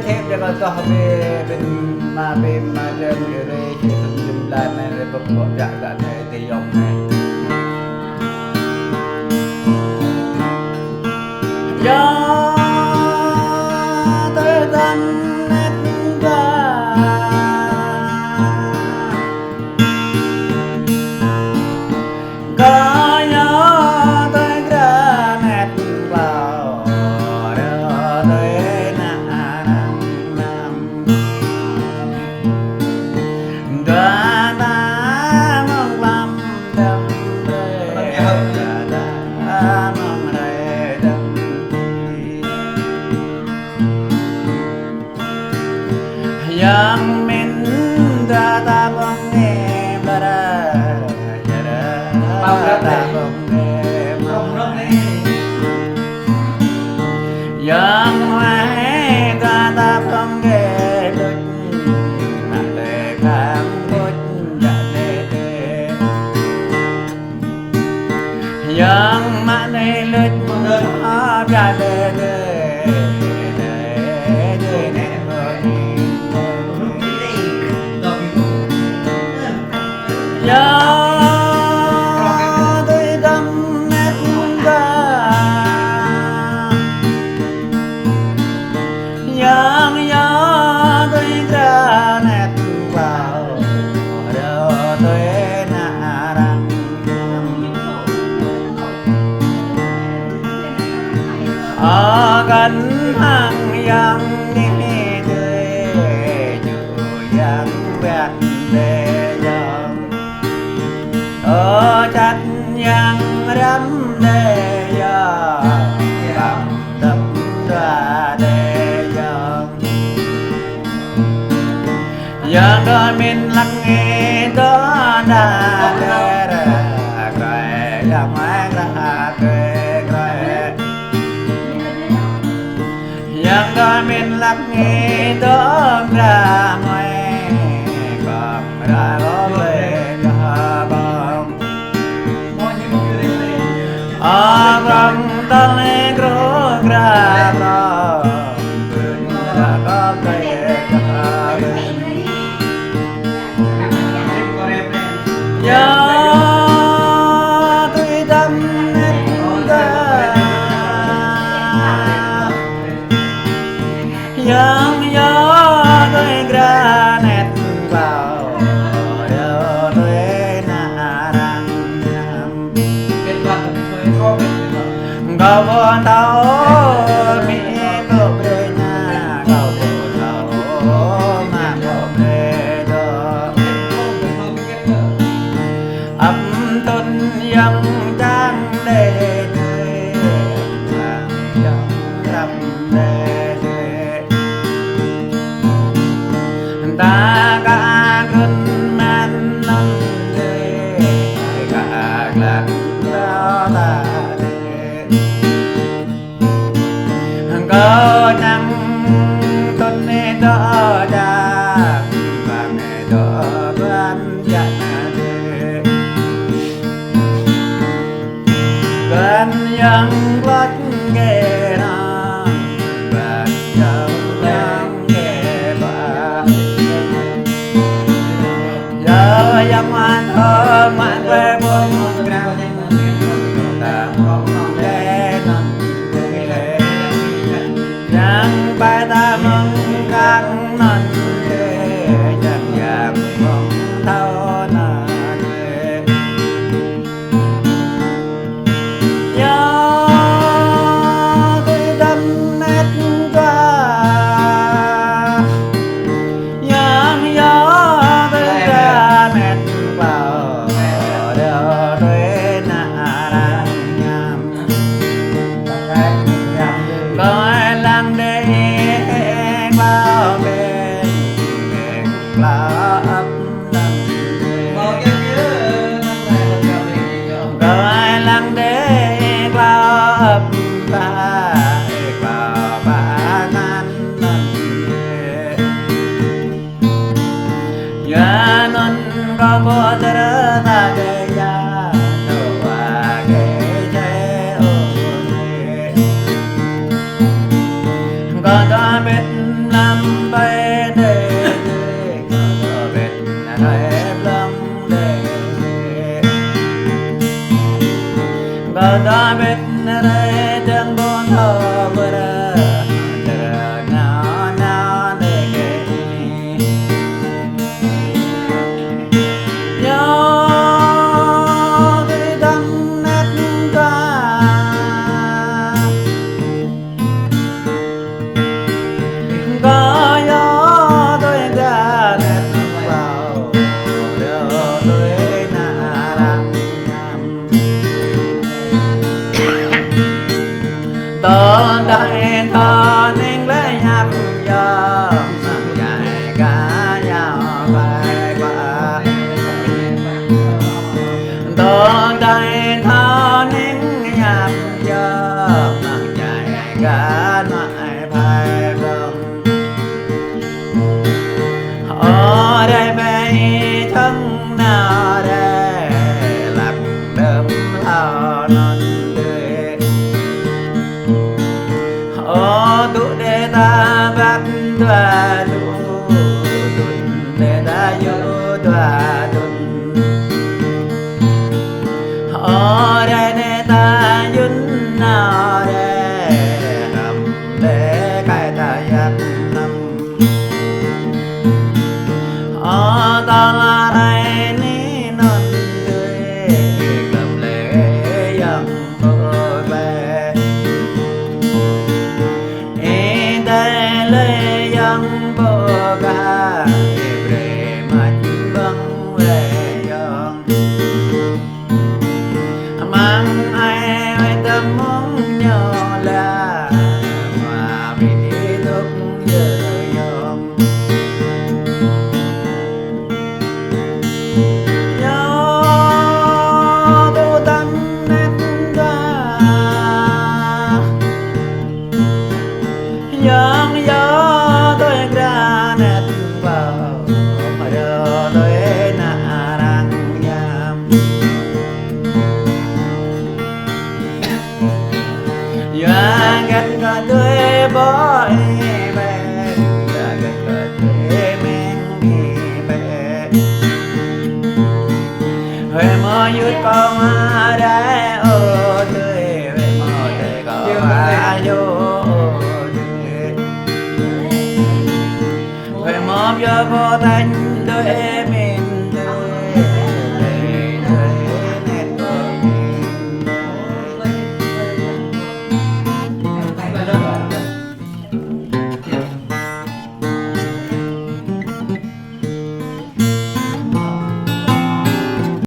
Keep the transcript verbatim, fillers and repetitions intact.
Thep đe kơ toh bê, bê ma bê ma đơm ê rê, či tŭ jum blan nai rê bơk bŏ biă gah nai tê yong nai. Yua tơdang nét ba. Kơ yua tơdang nét ba. Rơ tơdang nét ba. Dua ta mơ̆ng lăm đăm rê, dua ta mơ̆ng rê đăm ti. Yang min dua ta bơ̆ng nge bơra, dua ta bơ̆ng nge bơra. Yang mai dua ta bơ̆ng nge đuč. Mă lĕ kang bŭč djă lĕ tê. Yang mă lĕ lŭč mơ̆ djă lĕ tê. Yang tui dăm nét ba. Yang yua tui dra nét ba. Rơ tui na arăng. Ơ kăn hăng yang ni tui. Ju yang ƀiă tê yang. Ơ čăt yang răm tê yang. Răm tơm dua tê yang. Yang kơ min lăng ê dŏ đa đê rê, krê yang mai krê krê krê. Yang kơ min lăng ê dŏ krê mai, kơm krê kơm krê kơm. Abang tơlơi krô krô krô, bơnda kơm tơi kơm. Yua tui dăm nét ba. Yang yua tui dra nét ba, yua tui na arăng ñam. Kâo ƀu thâo mĭ ƀu brơi ña, kâo ƀu thâo mă ƀu brơi dŏ. Ăp tŭn yang čang đê tê, yang răm đê tê. Ta kơ gưt mơ̆n năn tê, kơ glăk ta tê. Kơ čang tŭn nê dŏ čang, bang nê dŏ bơ̆n jăk nê. Bơ̆n yang glăk kê na, bơ̆n yang glăk kê ba. Yua yang mă thơm mă kơ bơ̆n krang, ta mơ̆ng lĕ năn lĕ. Yang pai ta mơ̆ng kang năn lĕ, yang yang mơ̆ng thâo năn lĕ. Yua tui dăm nét ba. Yang yua tui dra nét ba. Rơ tui na arăng ñam. Kâo lăng đê kâo bê, kâo ăp lăng đê. Kâo lăng đê kâo ăp ba, kâo ba năn lăng đê. Yua anŭn kâo ƀu tơrơ ta kơ ya, tơ wa kơ čê ôh nê. Kâo tơƀĭt Năm ƀai đê đê, kơ tơ ƀĕt rai blăng đê. Kơ tơ ƀĕt rai dơ̆ng ƀôn thâo bơr, tơrơ nao nao đê kê. Yua tui dăng nét dua. Kơ yua tui dăng nét dua. Yua tui nă răng ñăm. Tơl đai thơ ning lĕ ñăp yơh, măng djai kơ yua pai pă. Tơl đai thơ ning ñăp yơh, măng djai kơ nai pai pă. Ơ đe bĕ čang nao đe, lăp đơm hlâo anŭn đe. Ơ tŭ đe ta ƀăp dua tŭ, tŭ đe ta yŭ dua tŭ. Ơ đe đe ta yŭn nao đe, hăm đe kai ta yăp hăm. Ơ tơl rai ni anŭn tui, glăm lĕ yang pô ƀe. Ih dai lĕ yang pô ga, ih brơi mă ƀơ̆ng wai yang. Amăng ai wai tơmơ̆ng ñu la, mă ƀĭ dŏ yơ yŏng. Yua tui dăng nét dua. Yang yua tui dăng nét dua. Yua tui nă răng ñăm. Yua hơget kơ tui ƀô̆ ih bĕ, yua hơget kơ tui meng ih bĕ. Huê mơ̆ yut kơ mă đe ơ tui, huê mơ̆ tê kơ mă yô ơ tui. Huê mơ̆ yua pô tañ tui mê